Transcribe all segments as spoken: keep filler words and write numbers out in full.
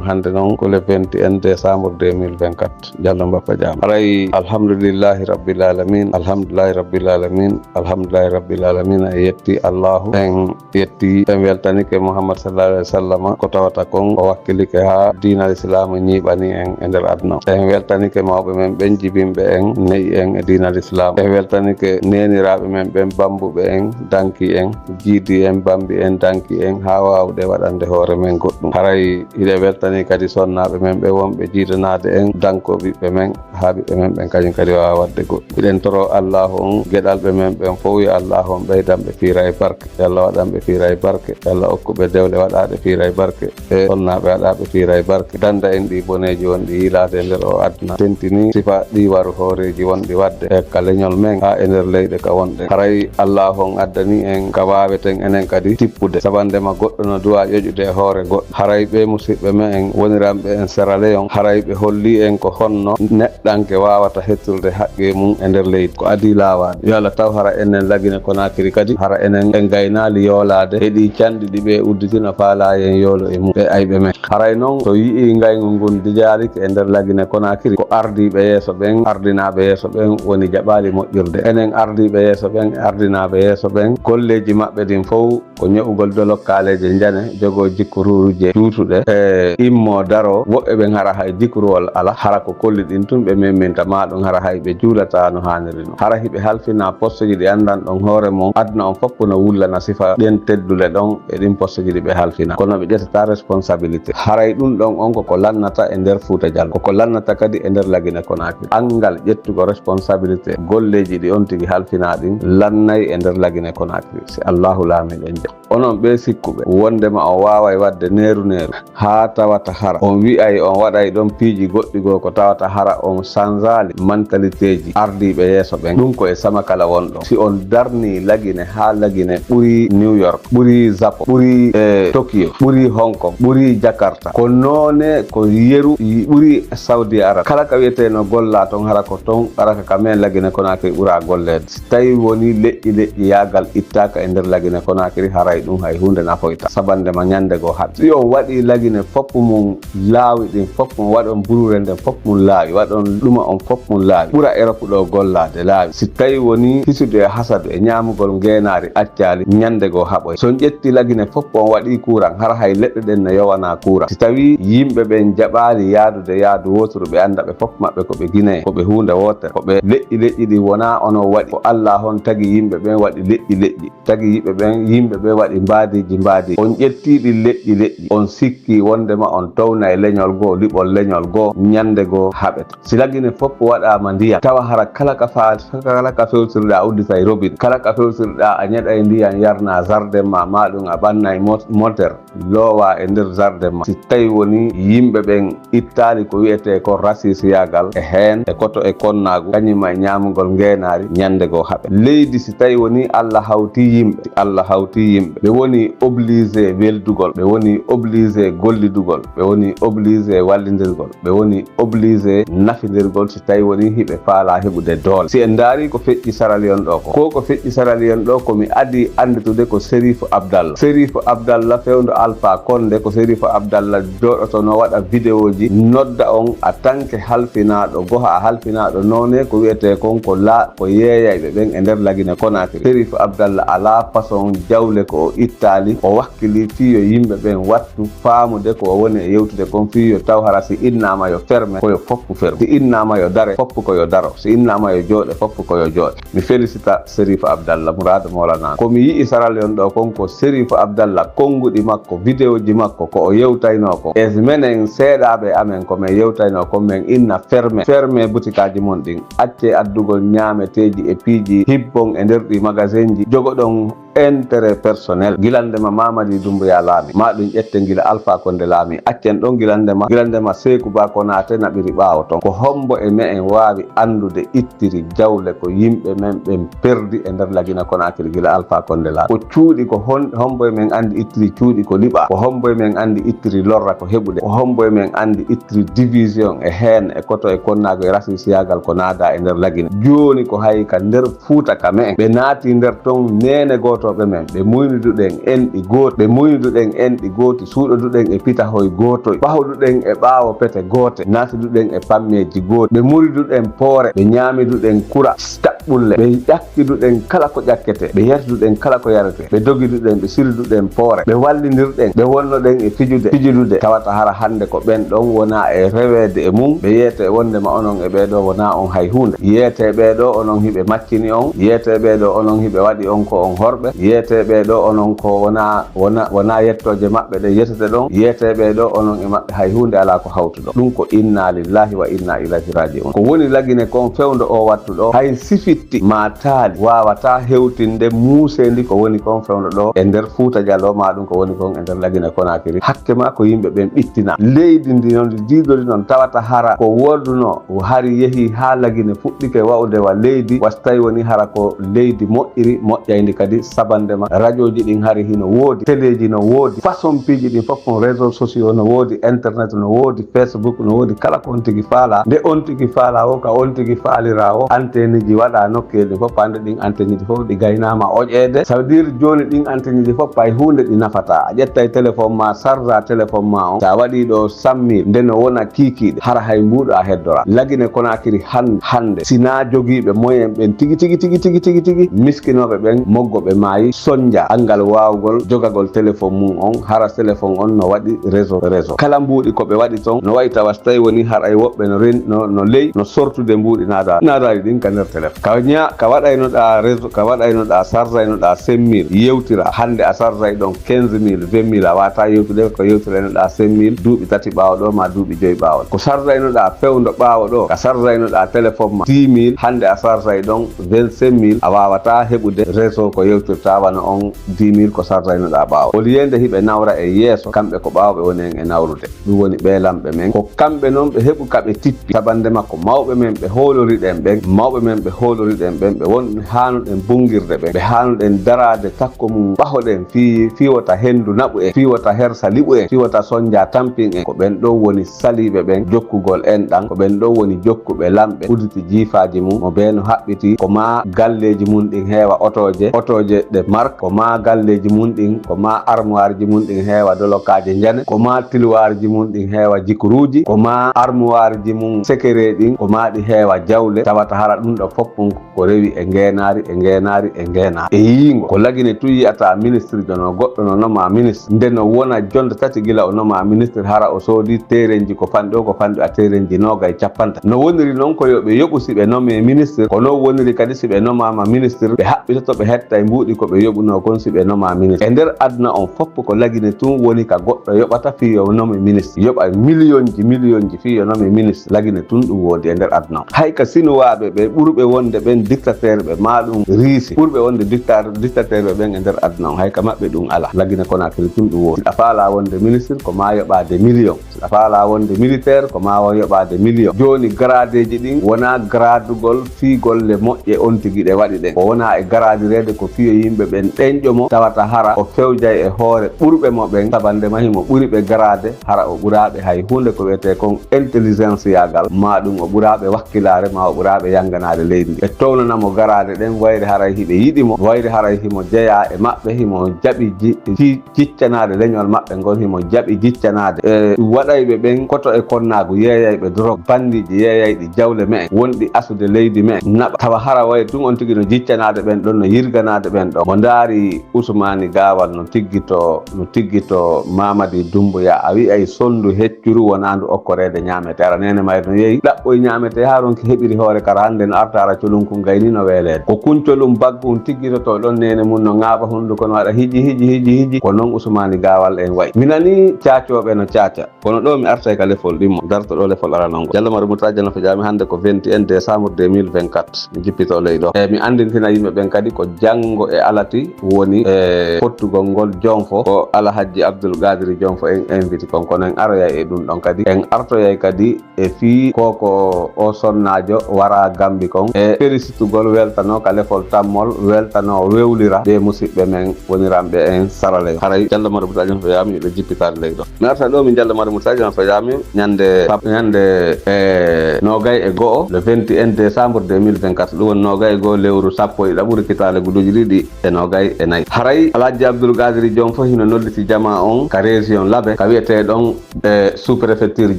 Hannde noon ko le vingt et un décembre deux mille vingt-quatre. Jallo Mbappa Jaam. Haray alhamdulillahi rabbil alamin, alhamdulillahi rabbil alamin, alhamdulillahi rabbil alamin. A yetti Allahu, en yetti, en weltanike Muhammad sallallahu alaihi wasallam, ko tawata kon o wakkilike haa diinal Islaam ñiiɓani en e nder aduna. En weltanike mawɓe men ɓen, jibinɓe en, ne'i en e diinal Islaam. En weltanike neeniraaɓe men ɓen, bambuɓe en, danki en, jiidi en, bambi en, danki en, haa waawude waɗande hoore men goɗɗum. Haray hiɗen weltani kadi sonnaaɓe men ɓe wonɓe jiidanaade en, danko ɓiɓɓe men, haa ɓiɓɓe men ɓen kañum kadi waawa waɗde goɗɗum. Hiɗen toro Allaahu on geɗalɓe men ɓen fof, yo Allaahu on ɓeydan ɓe fiira e barke, yo Allah waɗan ɓe fiira e barke, yo Allah okku ɓe dewle waɗaaɗe fiira e barke, e sonnaaɓe waɗaaɓe fiira e barke. Danda en ɗi boneeji wonɗi yiilaade e nder o aduna, tentini sifa ɗi waru hooreeji wonɗi waɗde e ka leñol men haa e nder leyɗe ka wonɗen. Haray Allaahu on addani en ka waaweten enen kadi tippude, sabandema goɗɗo no duwa ƴoƴude e hoore goɗɗo. Haray ɓe musiɓɓe men en woniranɓe en Sierra Leone, haray ɓe holli en ko honno neɗɗanke waawata hettude haqqee mum e nder leydi. Ko adii laawaade. Yo Allah taw hara enen Lagine Konaakiri kadi, hara enen en gaynaali yoolaade e ɗi canɗi ɗi ɓe udditi no faalaa en yoolo e mum e ayɓe men. Haray noon so yi'ii ngayngu ngun dijaalike e nder Lagine Konaakiri, ko ardiiɓe yeeso ɓen, ardinaaɓe yeeso ɓen woni jaɓaali moƴƴirde. Enen ardiiɓe yeeso ɓen, ardinaaɓe yeeso ɓen, golleeji maɓɓe ɗin fow ko ño'ugol dolokkaaleeje njane, jogoo jikku ruuruuje juutuɗe, e immoo daroo. Woɓɓe ɓen hara hay jikruwol alaa, hara ko kolli ɗin tun ɓe memminta, maa ɗum hara hay ɓe juulataa no haaniri non. Hara hiɓe halfina posteji ɗi anndan ɗon hoore mon, aduna on fof no wullana sifa ɗen teddule ɗon e ɗin posteji ɗi ɓe halfina. Kono ɓe ƴettataa responsabilité. Haray ɗum ɗon on koko lannata e nder Fuuta Jallo, koko lannata kadi e nder Lagine Konaakiri. Anngal ƴettugo responsabilité golleeji ɗi on tigi halfina ɗin lannay e nder Lagine Konaakiri. Si Allahu laamiiɗo en jaɓi. Onon ɓee sikkuɓe wondema o waaway waɗde neeru neeru, haa tawata hara on wi'ay on waɗay ɗon piiji goɗɗi goo, ko tawata hara on sanzaali mantaliteeji ardiiɓe yeeso ɓen. Ɗum ko e Samakala wonɗon. Si on darnii Lagine haa Lagine ɓuri New York, ɓuri Japon, ɓuri, eh, Tokyo, ɓuri Hong Kong, ɓuri Jakarta, ko noone ko yeru ɓuri Saudi Arabia. Kala ka wi'etee no gollaa ton, hara ko ton, hara ka, ka men Lagine Konaakiri ɓura golleede. Si tawi woni leƴƴi leƴƴi yaagal ittaaka e nder Lagine Konaakiri, haray ɗum hay huunde nafoyta. Sabande ma ñande goo haɓe. Si on waɗii Lagine fof mum laawi ɗin fof mum, waɗon buruure nden fof mum laawi, waɗon ɗuma on fof mum laawi, ɓura Erop ɗo gollaade laawi. Si tawi woni hisude e hasadu e ñaamugol ngeenaari accaali, ñande goo haɓoy. So on ƴetti Lagine fof on waɗii kuuran, hara hay leɗɗe ɗen no yowana kuuran. Si tawi yimɓe ɓen jaɓaali yaadude yaadu wooturu, ɓe annda ɓe fof maɓɓe ko ɓe Guinée, ko ɓe huunde wootere, ko ɓe leƴƴi leƴƴi ɗin wonaa ono waɗi. Ko Allah on tagi yimɓe ɓen waɗi leƴƴi leƴƴi. Tagi yimɓe ɓen, yimɓe ɓen waɗi mbaadiiji mbaadiiji. On ƴettii ɗi leƴƴi leƴƴi. On sikkii wondema on townay leñol goo, liɓol leñol goo, ñande goo haɓete. Si Lagine fof waɗaama ndiyam, tawa hara kala ka fa-, kala ka fewtirɗaa udditay robine, kala ka fewtirɗaa a ñeɗay ndiyam yarnaa jardin ma, maa ɗum a ɓannay mo-, moteur. Loowa e nder jardin ma. Si tawi woni yimɓe ɓen ittaali ko wi'etee ko rasisiyaagal e heen e koto e konnaagu, kañum e ñaamugol ngeenaari, ñande goo haɓe. Leydi, si tawi woni Allah hawti yimɓe, si Allah hawti yimɓe, ɓe woni obligé weldugol, ɓe woni obligé gollidugol, ɓe woni obligé wallindirgol, ɓe woni obligé nafindirgol si tawi woni hiɓe faalaa heɓude doole. Si en ndaarii ko feƴƴi Sierra Leone ɗo ko, ko ko feƴƴi Sierra Leone ɗo ko mi adii annditude ko Serif Abdallah. Serif Abdallah fewndo Alpha Condé, ko Serif Abdallah jooɗotono waɗa vidéoji, nodda on a tanke halfinaaɗo, goha a halfinaaɗo, noone ko wi'etee kon ko la-, ko yeeyayɓe ɓen e nder Lagine Konaakiri. Serif Abdallah alaa façon jawle ko o ittaali, o wakkili fii yo yimɓe ɓen wattu faamude ko o woni e yewtude kon, fii yo taw hara si innaama yo ferme, ko yo foppu ferme. Si innaama yo dare, foppu ko yo daro. Si innaama yo jooɗe, foppu ko yo jooɗe. Mi felicita Serif Abdallah Murado Molana. Ko mi yi'i Sierra Leone ɗo kon ko Serif Abdallah, konnguɗi makko, vidéoji makko, ko o yewtaynoo kon. E menen seeɗaaɓe amen ko men yewtaynoo kon, men inna ferme, ferme butikaaji mon ɗin. Accee addugol ñaameteeji e piiji hibbon e nder ɗi magasinji. Jogoɗon intérêt personnel. Gila ndema Mamadi Doumbouya laami, maa ɗum ƴette gila Alpha Condé laami. Accen ɗon gila ndema, gila ndema Seeku Ba Konaté naɓiri ɓaawo ton. Ko hombo e me'en waawi anndude ittiri jawle ko yimɓe men ɓen perdi e nder Lagine Konaakiri gila Alpha Condé laami? Ko cuuɗi ko hon-, hombo e men anndi ittiri cuuɗi ko liɓa? Ko hombo e men anndi ittiri lorra ko heɓude? Ko hombo e men anndi ittiri division e heen e koto e konnaagu e rasisiyaagal ko naada e nder Lagine? Jooni ko hay ka nder Fuuta ka me'en. Ɓe naati nder ton, neene gooto tooɓe men, ɓe muyniduɗen enɗi gooti, ɓe muyniduɗen enɗi gooti, suuɗoduɗen e pitahoy gootoy, ɓahoduɗen e ɓaawo pete goote, nasiduɗen e pammeeji gooti, ɓe muriduɗen poore, ɓe ñaamiduɗen kura, taɓɓulle, ɓe ƴakkiduɗen kala ko ƴakkete, ɓe yarduɗen kala ko yarete, ɓe dogiduɗen, ɓe siriduɗen poore, ɓe wallindirɗen, ɓe wonnoɗen e fijude, fijudude, tawata hara hannde ko ɓen ɗon wona e reweede e mum, ɓe yeete wondema onon e ɓee ɗoo wona on hay huunde. Yeete ɓee ɗoo onon hiɓe maccini on, yeete ɓee ɗoo onon hiɓe waɗi on ko on horɓe, yeete ɓee ɗoo onon ko wona, wona, wona yettooje maɓɓe ɗe yetete ɗon, yeete ɓee ɗoo onon e maɓɓe hay huunde alaa ko hawtuɗo. Ɗum ko inna lillahi wa inna ilayhi raji'un. Ko woni Lagine kon fewndo o wattu ɗo, hay sifitti ma taali waawataa hewtinde muuseendi ko woni kon fewndo ɗo e nder Fuuta Jaloo, ma ɗum ko woni kon e nder Lagine Konaakiri. Hakke ma ko yimɓe ɓen ɓittina. Leydi ndi noon, ndi diidori noon, tawata hara ko woodunoo, hari yehi haa Lagine fuɗɗike wa'ude wa leydi, was tawi woni hara ko leydi moƴƴiri, moƴƴayndi kadi sabande ma. Rajooji ɗin hari hino woodi, teleeji no woodi, façon piiji ɗin fof on, réseaux sociaux no woodi, internet no woodi, Facebook no woodi, kala ko on tigi faalaa. Nde on tigi faalaa woo, ka on tigi faaliraa woo, antenneji waɗaa nokkeeli fof, hannde ɗin antenneji fof ɗi gaynaama oƴeede. Ça veut dire jooni ɗin antenneji fof hay huunde ɗi nafataa. A ƴettay téléphone ma, sarda téléphone ma on, sa waɗi ɗo cent mille, nde no wona kiikiiɗe, hara hay mbuuɗo a heddoraa. Lagine Konaakiri han-, hannde, si naa jogiiɓe moyen ɓen tigi, tigi, tigi, tigi, tigi, tigi, miskinooɓe ɓen, moggo ɓe maayi, sonja anngal waawgol jogagol téléphone mum on, hara téléphone on no waɗi réseau, réseau. Kala mbuuɗi ko ɓe waɗi ton, no wayi tawa so tawi woni haray woɓɓe no ren-, no, no ley, no sortude mbuuɗi naada-, naadaali ɗin ka nder téléphone. Ka ña-, ka waɗaynoɗaa réseau, ka waɗaynoɗaa, sarjaynoɗaa cinq mille, yewtira. Hannde a sarjay ɗon quinze mille, vingt mille, a waawataa yewtude ko yewtiraynoɗaa cinq mille duuɓi tati ɓaawo ɗo, ma duuɓi joyi ɓaawo. Ko sarjaynoɗaa fewndo ɓaawo ɗo, ka sarjaynoɗaa téléphone ma dix mille, hannde a sarjay ɗon vingt-cinq mille, a waawataa heɓude réseau ko yewtirtaa wano on dix mille ko sarjaynoɗaa ɓaawo. Au lieu nde hiɓe nawra e yeeso, kamɓe ko ɓaawo ɓe woni en e nawrude. Ɗum woni ɓee lamɓe men. Ko kamɓe noon ɓe heɓu ka ɓe tippi. Sabande makko mawɓe men ɓe hoolori ɗen ɓen, mawɓe men ɓe hoolori ɗen ɓen, ɓe won haanuɗen bunngirde ɓen, ɓe haanuɗen daraade takko mum ɓahoɗen fii, fii wota henndu naɓu en, fii wota hersa liɓu en, fii wota sonja tampin en. Ko ɓen ɗon woni saliiɓe ɓen jokkugol enɗan, ko ɓen ɗon woni jokkuɓe lamɓe, uditi jiifaaji mum, mo bee no haɓɓiti, ko maa galleeji mum ɗin heewa otooje, otooje ɗe marque, ko maa galleeji mum ɗin, ko maa armoireji mum ɗin heewa dolokaaje njane, ko maa tiluwaarji mum ɗin heewa jikuruuji, ko maa armoireji mum sekere ɗin, ko maa ɗi heewa jawle, tawata hara ɗum ɗo fof ɗum ko rewi e ngeenaari, e ngeenaari, e ngeenaari. E yiingo, ko Lagine tun yi'ata ministrejo no goɗɗo no noma ministre, nde no wona jonde tati gila o noma ministre, hara o soodi terenji ko fanɗi o, ko fanɗi a terenji noogay, cappanɗe. No woniri noon ko yo ɓe yoɓu si ɓe nome ministre, ko noon woniri kadi si ɓe nomaama ministre, ɓe haɓɓitoto ɓe hetta e mbuuɗi ko ɓe yoɓunoo kon si ɓe nomaa ministre. E nder aduna on fof ko Lagine tun woni ka goɗɗo yoɓata fii yo nome ministre, yoɓa millionji, millionji fii yo nome ministre. Lagine tun ɗum woodi e nder aduna on. Hay ka Sinuwaaɓe ɓe ɓurɓe wonde ɓen dictateur ɓe, maa ɗum Riisi, ɓurɓe wonde dicta-, dictateur ɓe ɓen e nder aduna on, hay ka maɓɓe ɗum alaa. Lagine Konaakiri tun ɗum woodi. A faalaa wonde ministre, ko maa yoɓaade million. Si a faalaa wonde militaire, ko maa won yoɓaade million. Jooni, garadeeji ɗin wonaa garadugol fii golle moƴƴe on tigi ɗe waɗi ɗen. Ko wonaa e garadireede ko fii yo yimɓe ɓen ɗenƴo mo, tawata hara o fewjay e hoore ɓurɓe mo ɓen, sabande ma himo ɓuri ɓe garaade, hara o ɓuraa ɓe hay huunde ko wi'etee kon intelligenceyaagal, maa ɗum o ɓuraa ɓe wakkilaare, maa o ɓuraa ɓe yannganaade leydi ndi. Ɓe townana mo garaade ɗen, wayri haray hiɓe yiɗi mo, wayri haray himo jeyaa e maɓɓe, himo jaɓi ji-, ji-, jiccanaade leñol maɓɓe ngol, himo jaɓi jiccanaade, e, waɗayɓe ɓen koto e konnaagu, yeeyayɓe drogue, bandiiji, yeeyayɗi jawle me'en, wonɗi asude leydi me'en, naɓa. Tawa hara wayi tun on tigi no jiccanaade ɓen ɗon, no yirganaade ɓen ɗon. Mo ndaari Usmaani Gaawal no tiggito, no tiggito Mamadi Dumbuya, a wi'ay sonndu heccuru wonaandu okkoreede ñaamete. Hara Neene Mayre no yehi, ɗaɓɓoy ñaamete haa ronki heɓiri hoore, kara hannde no arta hara colunkun gayni no weeleede. Ko kun colun baggun tiggitotoo ɗon, neene mun no ŋaaba hunduko, no waɗa hiji, hiji, hiji, hiji. Ko non Usmaani Gaawal en wa'i. Mi nanii caacooɓe no caaca. Kono ɗo mi artay ka lefol ɗimmo, darto ɗo lefol aranol ngol. Jalla Mari Murtaja no feƴaami hannde ko vingt et un décembre deux mille vingt-quatre. Mi jippito ley ɗo. E mi anndintina yimɓe ɓen kadi ko janngo e alati woni e fottugol ngol Jonfo. Ko Alhajji Abdul Qadiri Jonfo en inviti kon, kono en aroyay e ɗum ɗon kadi. En artoyay kadi e fii ko, ko o sonnaajo wara Gambi kon. E felisitugol weltano ka lefol tammol, weltano wewlira ɓe musiɓɓe men woniranɓe en sarale. Haray Jalla Mari Murtaja no feƴaami, miɗo jippitaade ley ɗo. Mi arta ɗo min Jalla Mari Sadio Fajaami ñande sab- ñande e nogay e go'o, le vingt et un décembre deux mille vingt-quatre, ɗum woni nogay e go'o lewru sappo e ɗiɗaɓuru kitaale guduuji ɗiɗi e nogay e nayi. Haray Alhaji Abdoul Gadiri Jonfo hino nodditi jamaa on ka région Labe, ka wi'etee ɗon e sous-préfecture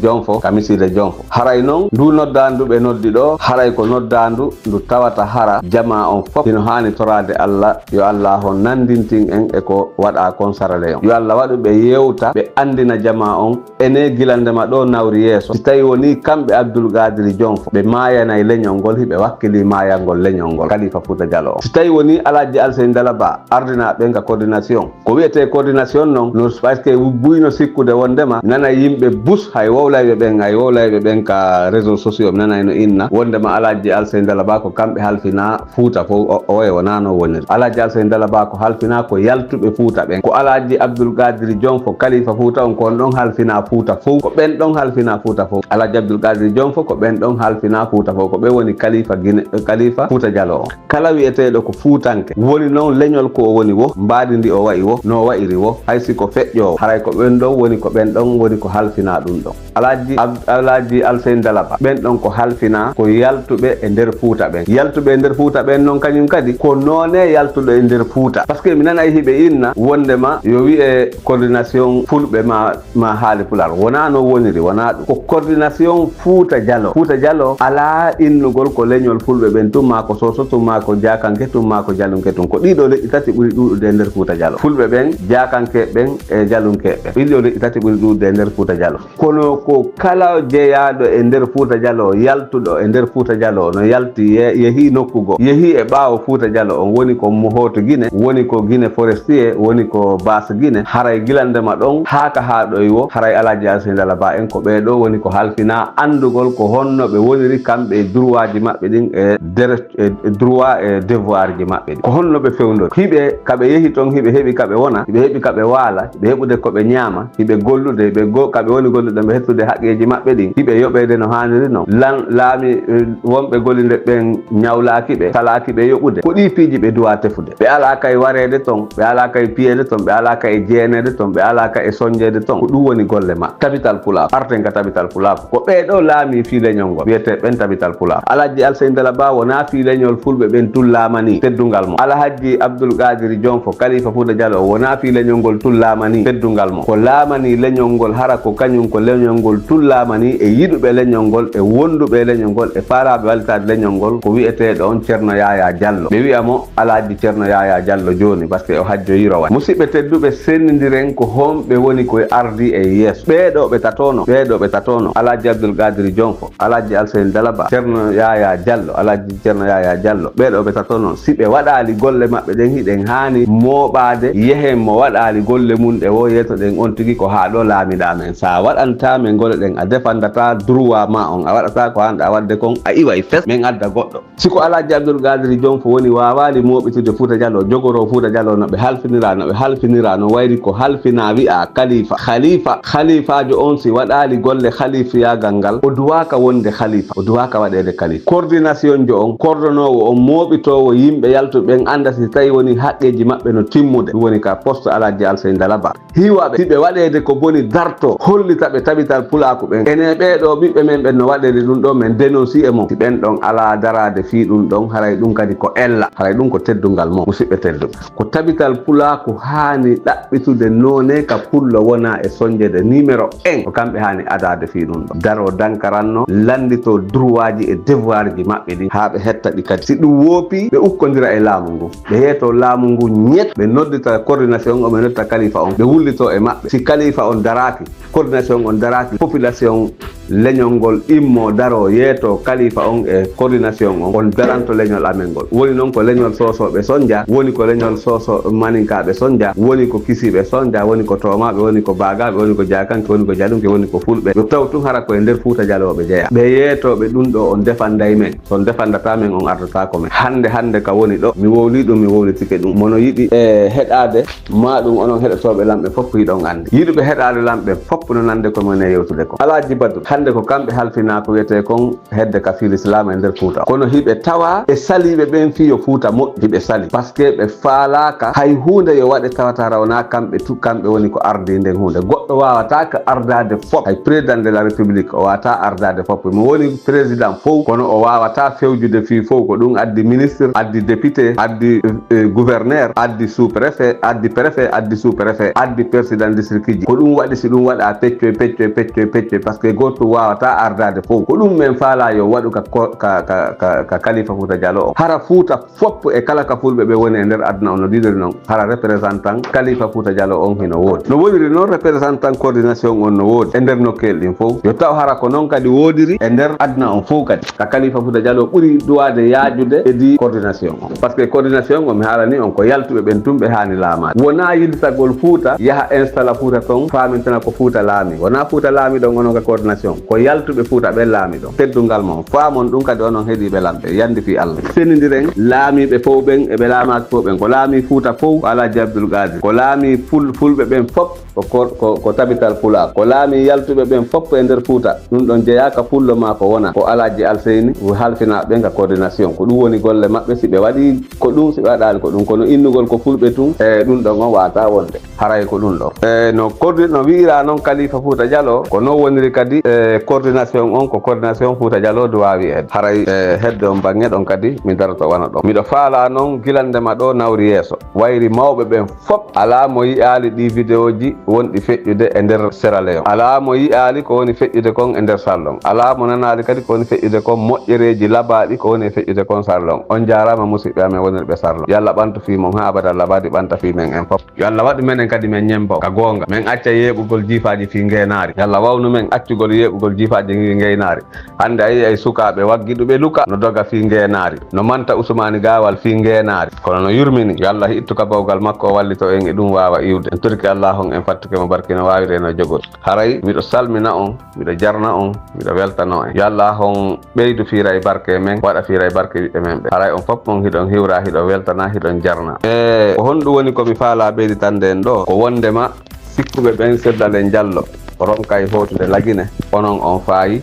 Jonfo, ka misiide Jonfo. Haray non ndu noddaandu ɓe noddi ɗo, haray ko noddaandu ndu tawata hara jamaa on fof hino haani toraade Allah, yo Allah on nanndintin en e ko waɗaa kon sarale on. Yo Allah waɗu ɓe yewta, ɓe anndina jamaa on ene gila ndema ɗo nawri yeeso. Si tawi wonii kamɓe Abdul Qadiri Jonfo ɓe maayanay leñol ngol, hiɓe wakkilii maayangol leñol ngol, Kalifa Fuuta Jaloo on. Si tawi wonii Alhaji Alseyni Dala Ba ardinaa ɓen ka coordination, ko wi'etee coordination non, no, parce que buy no sikkude wondema nanay yimɓe bus, hay wowlayɓe ɓen, hay wowlayɓe ɓen ka réseaux sociaux, mi nanay no inna wondema Alhaji Alseyni Dala Ba ko kamɓe halfinaa Fuuta fof. O, oye wonaa no woniri. Alhaji Alseyni Dala Ba ko halfinaa ko yaltuɓe Fuuta ɓen. Ko Alhaji Abdul Qadiri Jonfo, Kalifa Fuuta on, ko on ɗon halfinaa Fuuta fof. Ko ɓen ɗon halfinaa Fuuta fof. Alhaji Abdul Qadiri Jonfo, ko ɓen ɗon halfinaa Fuuta fof. Ko ɓe woni Kalifa Gine, Kalifa Fuuta Jaloo on. Kala wi'eteeɗo ko Fuutanke, woni non leñol ko o woni wo, mbaadi ndi o wa'i wo, no o wa'iri wo, hay si ko feƴƴoowo, haray ko ɓen ɗon woni, ko ɓen ɗon woni ko halfinaa ɗum ɗon. Alhaji Ab-, Alhaji Alseyni Dala Ba, ɓen ɗon ko halfinaa, ko yaltuɓe e nder Fuuta ɓen. Yaltuɓe e nder Fuuta ɓen non kañum kadi, ko noone yaltuɗo e nder Fuuta. Parce que mi nanay hiɓe inna wondema yo wi'e coordination fulɓe ma, ma haali pulaar. Wonaa no woniri, wonaa ɗum. Ko coordination Fuuta Jaloo. Fuuta Jaloo alaa innugol ko leñol fulɓe ɓen tun, maa ko Sooso tun, maa ko Jaakanke tun, maa ko Jalunke tun. Ko ɗiɗo leƴƴi tati ɓuri ɗuuɗude e nder Fuuta Jaloo. Fulɓe ɓen, Jaakanke ɓen, e Jalunke ɓen. Ɗiɗo leƴƴi tati ɓuri ɗuuɗude e nder Fuuta Jaloo. Kono ko kala jeyaaɗo e nder Fuuta Jaloo, yaltuɗo e nder Fuuta Jaloo, no yalti ye-, yehii nokku goo, yehii e ɓaawo Fuuta Jaloo on, woni ko mo Haute Guinée, woni ko Guinée Forestier, woni ko Basse Guinée, haray gila ndema ɗon haa ka haaɗoy wo, haray Alhaji Alseyni Dala Ba en ko ɓee ɗoo woni ko halfinaa anndugol ko honno ɓe woniri kamɓe e droitji maɓɓe ɗin e dere-, e, e droit e devoir ji maɓɓe ɗin. Ko honno ɓe fewndori? Hiɓe, ka ɓe yehi ton, hiɓe heɓi ka ɓe wona, hiɓe heɓi ka ɓe waala, hiɓe heɓude ko ɓe ñaama, hiɓe gollude, hiɓe go-, ka ɓe woni gollude, ɓe hettude haqqeeji maɓɓe ɗin, hiɓe yoɓeede no haaniri non. Lan-, laami, eh, wonɓe gollude ɓen ñawlaaki ɓe, salaaki ɓe yoɓude. Ko ɗii piiji ɓe duwaa tefude. Ɓe alaa kay wareede ton, ɓe alaa kay piyeede ton, ɓe alaa kay e jeeneede ton, ɓe alaa kay e sonjeede ton. Ko ɗum woni golle maɓɓe. Tabital Pulaaku. Arten ka Tabital Pulaaku. Ko ɓee ɗoo laamii fii leñol ngol, wiyetee ɓen Tabital Pulaaku. Alhaji Alseyni Dala Ba wonaa fii leñol fulɓe ɓen tun laamanii teddungal mo. Alhaji Abdul Qadiri Jonfo, Kalifa Fuuta Jaloo, wonaa fii leñol ngol tun laamanii teddungal mo. Ko laamanii leñol ngol, hara ko kañum ko leñol ngol tun laamanii, e yiɗuɓe leñol ngol, e wonduɓe e leñol ngol, e faalaaɓe wallitaade leñol ngol, ko wi'eteeɗo on Ceerno Yaayaa Jallo. Ɓe wi'a mo Alhaji Ceerno Yaayaa Jallo jooni, parce que o hajjo Yirowani. Musidɓe tedduɓe, senndindiren ko honɓe woni koye ardii e yeeso. Ɓee ɗoo ɓe tatoo non, ɓee ɗoo ɓe tatoo non, Alhaji Abdul Qadiri Jonfo, Alhaji Alseyni Dala Ba, Ceerno Yaayaa Jallo, Alhaji Ceerno Yaayaa Jallo, ɓee ɗoo ɓe tatoo non. Si ɓe waɗaali golle maɓɓe ɗen, hiɗen haani mooɓaade, yehen mo waɗaali golle mun ɗe woo, yeetoɗen on tigi ko haa ɗoo laamiɗaa men. Sa waɗantaa men golle ɗen, a defandataa droit maa on, a waɗataa ko haanɗaa waɗde kon, a iway fes, men adda goɗɗo. Si ko Alhaji Abdul Qadiri Jonfo woni waawaali mooɓitude Fuuta Jaloo, jogoroo Fuuta Jaloo no ɓe halfiniraa, no ɓe halfiniraa, no wayri ko halfinaa wi'aa Kalifa. Khalifa, Khalifaajo on si waɗaali golle Khalifiyaagal ngal, o duwaaka wonde Khalifa, o duwaaka waɗeede Kalifa. Coordination jo on, coordonoowo on, mooɓitoowo yimɓe yaltuɓe ɓen, annda si tawi woni haqqeeji maɓɓe no timmude, ɗum woni ka poste Alhaji Alseyni Dala Ba. Hiiwaɓe, si ɓe waɗeede ko boni darto, hollita ɓe Tabital Pulaaku ɓen. Enen ɓee ɗoo ɓiɓɓe men ɓen no waɗeede ɗum ɗoo, men dénonci e mon. Si ɓen ɗon alaa daraade fii ɗum ɗon, haray ɗum kadi ko ella, haray ɗum ko teddungal mon, musidɓe tedduɓe. Ko Tabital Pulaaku haani ɗaɓɓitude noone ka pullo wona e sonjede numéro un, ko kamɓe haani adaade fii ɗum ɗon. Daroo dankaranno, lannditoo droitji e devoirji maɓɓe ɗin, haa ɓe hetta ɗi kadi. Si ɗum woopii, ɓe ukkondira e laamu ngun. Ɓe yeeto laamu ngu ñet, ɓe noddita coordination on, ɓe noddita kalifa on, ɓe wullito e maɓɓe. Si kalifa on daraaki, coordination on daraaki, population leñol ngol immo daro yeeto kalifa on e coordination on, on daranto leñol amen ngol. Woni noon ko leñol soosooɓe sonja, woni ko leñol sooso maninkaaɓe sonja, woni ko kisiiɓe sonja, woni ko toomaaɓe, woni ko baagaaɓe, woni ko jaakanke, woni ko jalunke, woni ko fulɓe. Yo taw tun hara ko e nder Fuuta Jalooɓe jeyaa. Ɓe yeetooɓe ɗum ɗo on defanday men. So on defandataa men, on ardataako men. Hannde, hannde ka woni ɗo, mi wowlii ɗum, mi wowlitike ɗum. Mo no yiɗi, e, heɗaade, maa ɗum onon heɗotooɓe Lamɓe fof hiɗon anndi. Yiɗuɓe heɗaade Lamɓe fof no nande ko men e yewtude ko. Alaaji Badru, hannde Hannde ko kamɓe halfinaa ko wiyetee kon hedde ka fil Islam e nder Fuuta. Kono hiɓe tawa e saliiɓe ɓen fii yo Fuuta moƴƴu, hiɓe sali. Parce que ɓe faalaaka hay huunde yo waɗe tawata hara wonaa kamɓe tu, kamɓe woni ko ardii nden huunde. Goɗɗo waawataa ka ardaade fop. Hay président de la République o waawataa ardaade fop. Mo woni président fow, kono o waawataa fewjude fii fow. Ko ɗum addi ministre, addi député, addi, eh, gouverneur, addi sous-préfet, addi préfet, addi sous-préfet, addi président district ji. Ko ɗum waɗi si ɗum waɗa peccoy, peccoy, peccoy, peccoy, parce que gooto waawataa ardaade fow. Ko ɗum men faalaa yo waɗu ka ko-, ka, ka, ka, ka Kalifa Fuuta Jalo o. Hara Fuuta fop e kala ka fulɓe ɓe woni e nder aduna on no ɗiɗori non. Hara représentant Kalifa Fuuta Jalo on hino woodi. No woniri non représentant coordination on no woodi e nder nokkeel ɗin fow. Yo taw hara ko non kadi woodiri e nder aduna on fow kadi. Ka Kalifa Fuuta Jalo ɓuri duwaade yaajude e di coordination on. Parce que coordination on mi haalani on ko yaltuɓe ɓen tun ɓe haani laamaade. Wonaa yiltagol Fuuta, yaha installa Fuuta ton, faamintana ko Fuuta laami. Wonaa Fuuta laami ɗon onon ka coordination. Ko yaltuɓe Fuuta ɓen laami ɗon. Teddungal mon, faamon ɗum kadi onon heɗiiɓe lamɓe, yandi fii Allah. Senindiren laamiiɓe fow ɓen e ɓe laamaaki fow ɓen. Ko laamii Fuuta fow, ko Alhaji Abdul Qadir. Ko laamii ful-, fulɓe ɓen fop, ko, ko, ko, ko tabital Pulaar. Ko laamii yaltuɓe ɓen fop e nder Fuuta. Ɗum ɗon jeyaa ka pullo maa ko wona. Ko Alhaji Alseyni, halfinaaɓe ɓen ka coordination. Ko ɗum woni golle maɓɓe, si ɓe waɗii ko ɗum, si ɓe waɗaali ko ɗum. Kono innugol ko fulɓe tun, e ɗum ɗon on waawataa wonde. Haray ko ɗum ɗo. E no kordi-, no wi'ira noon Kalifa Fuuta Jalo, ko noon woniri kadi e coordination on, ko coordination Fuuta Jalo duwaa wi'eede. Haray e hedde on baŋŋe ɗon kadi mi daroto wano ɗon. Miɗo faalaa noon gilande ma ɗo nawri yeeso. Wayri mawɓe ɓen fop, alaa mo yi'aali ɗii vidéo ji wonɗi feƴƴude e nder Sierra Leone. Alaa mo yi'aali ko woni feƴƴude kon e nder Sarlon. Alaa mo nanaali kadi ko woni feƴƴude kon moƴƴereeji labaaɗi ko woni e feƴƴude kon Sarlon. On jaaraama musidɓe amen wonirɓe Sarlon. Yo Allah ɓantu fii mon haa abadan labaaɗi ɓanta fii men en fop. Yo Allah waɗu menen kadi men ñembo ka goonga. Men acca yeeɓugol jiifaaji fii ngeenaari. Yo Allah wawnu men accugol yeeɓugol jiifaaji fii ngeenaari. Hannde a yi'ay sukaaɓe waggiɗuɓe luka no doga fii ngeenaari. No manta Usmaani Gaawal fii ngeenaari. Kono no yurmini. Yo Allah ittu ka bawgal makko o wallito en e ɗum waawa iwde. En torike Allah on en fattuke mo barke no waawiri e no jogori. Haray miɗo salmina on, miɗo jarna on, miɗo weltano en. Yo Allah on ɓeydu fiira e barke men, waɗa fiira e barke ɓiɓɓe men ɓe. Haray on fop mon hiɗon hiwra, hiɗon weltana, hiɗon jarna. E ko honɗum woni ko mi faalaa ɓeyditande en ɗo? Ko wondema sikkuɓe ɓen Sellalen Jallo ronkay hootude Lagine, onon on faayi,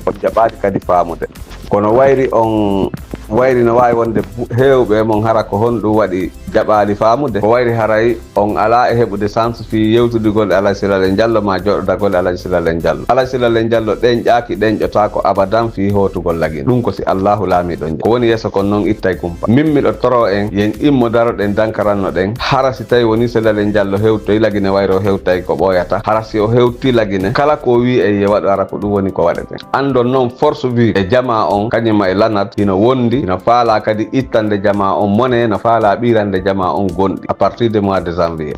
on jaɓaali kadi faamude. Kono wayri on, wayri no waawi wonde bu-, heewɓe mon hara ko honɗum waɗi jaɓaali faamude? Ko wayri haray on alaa e heɓude chance fii yewtidugol e Alhaji Sellalen Jallo maa jooɗodagol e Alhaji Sellalen Jallo. Alhaji Sellalen Jallo ɗenƴaaki, ɗenƴotaako abadan fii hootugol Lagine. Ɗum ko si Allaahu laamiiɗo on. Ko woni yeeso kon non ittay kumpa. Min miɗo toroo en, yen immo daroɗen dankarannoɗen. Hara si tawi woni Sellalen Jallo hewtoy Lagine wayri o hewtay ko ɓooyata. Hara si o hewtii Lagine, kala ko o wi'ay yo waɗu hara ko ɗum woni ko waɗeten. Anndon non force vive e jamaa on, kañum e lanat, hino wondi, hino faalaa kadi ittande jamaa on mone, no faalaa ɓiirande jamaa on gonɗi à partir de mois de janvier.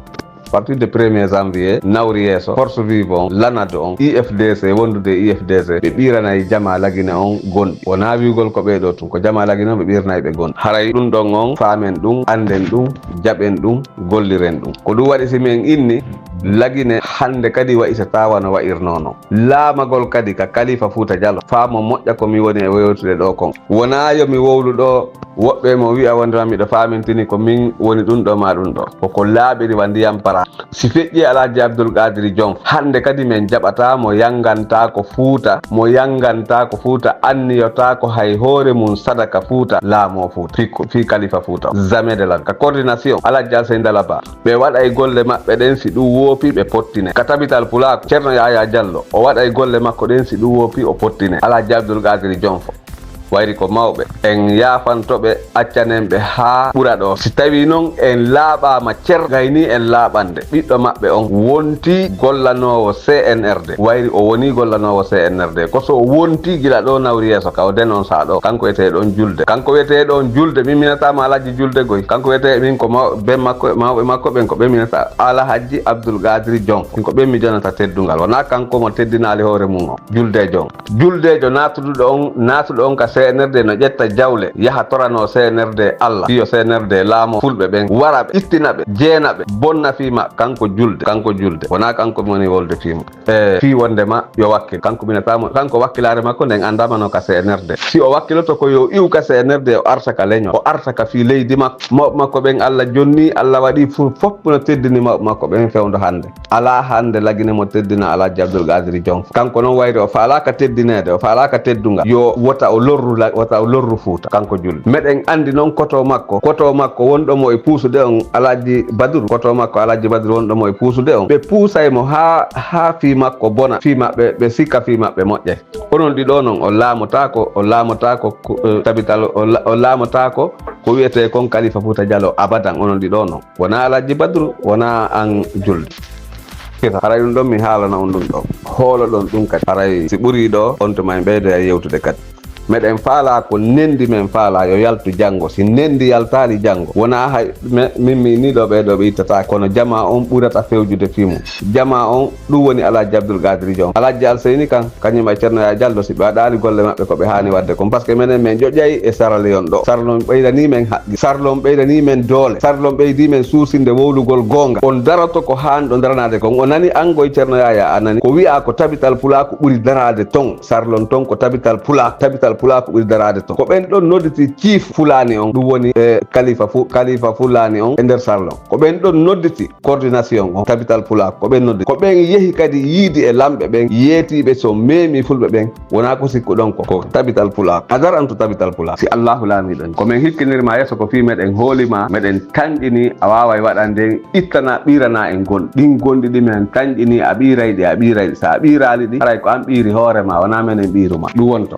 À partir de premier janvier, nawri yeeso, force vive on, lanat on, I F D C, wondude e I F D C, ɓe ɓiiranay jamaa Lagine on gonɗi. Wonaa wi'ugol ko ɓee ɗoo tun, ko jamaa Lagine on ɓe ɓiiranay ɓe gonɗi. Haray ɗum ɗon on, faamen ɗum, annden ɗum, jaɓen ɗum, golliren ɗum. Ko ɗum waɗi si men inni, Lagine hannde kadi wa'i so tawa no wa'irnoo non. Laamagol kadi ka Kalifa Fuuta Jalo. Faamo moƴƴa ko mi woni e yewtude ɗoo kon. Wonaa yo mi wowlu ɗoo, woɓɓe mo wi'a wonde ma miɗo faamintini ko min woni ɗum ɗoo maa ɗum ɗoo. Koko laaɓiri wa ndiyam para. Si feƴƴi Alhaji Abdul Qaadiri Jom, hannde kadi men jaɓataa mo yanngantaa ko Fuuta, mo yanngantaa ko Fuuta, anniyotaa ko hay hoore mum sadaka Fuuta, laamoo Fuuta, fii ko, fii Kalifa Fuuta. Jamais de la, ka coordination, Alhaji Alsey Ndalaba. Ɓe waɗay golle maɓɓe ɗen, si ɗum woopi, ɓe pottine. Ka tabital Pulaaku, Ceerno Yaayaa Jallo, o waɗay golle makko ɗen, si ɗum woopi, o pottine. Alhaji Abdul Qaadiri Jonfo. Wayri ko mawɓe. En yaafanto ɓe, accanen ɓe haa ɓura ɗoo. Si tawii non en laaɓaama cer, gayni en laaɓande ɓiɗɗo maɓɓe on wontii gollanoowo C N R D. Wayri o wonii gollanoowo C N R D. Ko so o wontii gila ɗoo nawri yeeso ka o denonsaa ɗoo. Kanko wiyetee ɗon Julde. Kanko wiyetee ɗon Julde. Min mi nataama Alhaji Julde Goy. Kanko wiyetee min ko maw-, ben makko, mawɓe makko ɓen ko ɓen mi nata Alhaji Abdul Qaadiri Jonfo. Min ko ɓen mi jonata teddungal. Wonaa kanko mo teddinaali hoore mum on. Juldeejo on. Juldeejo naatuɗo on, naatuɗo on ka C C N R D no ƴetta jawle, yaha torano C N R D Allah, fii yo C N R D laamo fulɓe ɓen, wara ɓe, ittina ɓe, jeena ɓe, bonna fii maɓɓe. Kanko julde, kanko julde. Wonaa kanko woni wolde fii mum. E fii wonde ma yo wakkil. Kanko ɓinataamo, kanko wakkilaare makko nden anndaama no ka C N R D. Si o wakkiloto ko yo iw ka C N R D, o arta ka leñol, o arta ka fii leydi makko. Mawɓe makko ɓen Allah jonni, Allah waɗi fu-, fof no teddini mawɓe makko ɓen fewndo hannde. Alaa hannde Lagine mo teddina Alhaji Abdul Qadir Jon. Kanko noon wayri o faalaaka teddineede, o faalaaka teddungal. Yo wota o lorru la-, wota o lorru Fuuta, kanko julde. Meɗen anndi noon koto makko, koto makko wonɗo mo e puusude on Alhaji Badru, koto makko Alhaji Badru wonɗo mo e puusude on. Ɓe puusay mo haa, haa fii makko bona, fii maɓɓe, ɓe sikka fii maɓɓe moƴƴay. Onon ɗiɗo noon, on laamotaako, on laamotaako ko, eh, tabital, on la-, on laamotaako ko wiyetee kon Kalifa Fuuta Jaloo abadan, onon ɗiɗo noon. Wonaa Alhaji Badru, wonaa an julde. Kisa, haray ɗum ɗon mi haalana on ɗum ɗo. Hooloɗon ɗum kadi. Haray si ɓurii ɗo, on tuma en ɓeydoya yewtude kadi. Meɗen faalaa ko nendi men faalaa yo yaltu janngo. Si nendi yaltaali janngo, wonaa hay me-, min mi nii ɗo ɓee ɗo ɓe ittataake. Kono jamaa on ɓurata fewjude fii mum. Jamaa on, ɗum woni Alhaji Abdul Qadir Jon. Alhaji Alseyni kan, kañum e Ceerno Yaya Jallo, si ɓe waɗaali golle maɓɓe ko ɓe haani waɗde kon. Parce que menen men ƴoƴay e Sierra Leone ɗo. Sarlon ɓeydanii men haqqi. Sarlon ɓeydanii men doole. Sarlon ɓeydii men suusinde wowlugol goonga. On daroto ko haanɗo daranaade kon. O nani anngoy Ceerno Yaya, a nani. Ko wi'aa ko tabital pulaaku ɓuri daraade ton. Sarlon ton ko tabital pulaaku. Tabital pulaaku ɓuri daraade ton. Ko ɓen ɗon nodditi chief Fulaani on. Ɗum woni, eh, kalifa fu-, kalifa Fulaani on e nder Sarlon. Ko ɓen ɗon nodditi coordination on, tabital pulaaku, ko ɓen noddi. Ko ɓen yehi kadi yiidi e lamɓe ɓen, yeetiiɓe so meemi fulɓe ɓen, wonaa ko sikkuɗon ko, ko tabital pulaaku. A daranto tabital pulaaku. Si Allaahu laamiiɗo ni. Ko men hikkinirma yeeso ko fii meɗen hoolima, meɗen tanƴini, a waaway waɗande en, ittana, ɓirana en gonɗi. Ɗin gonɗi ɗi men tanƴini, a ɓiiray ɗi, a ɓiiray ɗi. Sa a ɓiiraali ɗi, haray ko an ɓiiri hoore ma, wonaa menen ɓiiru ma. Ɗum wonto.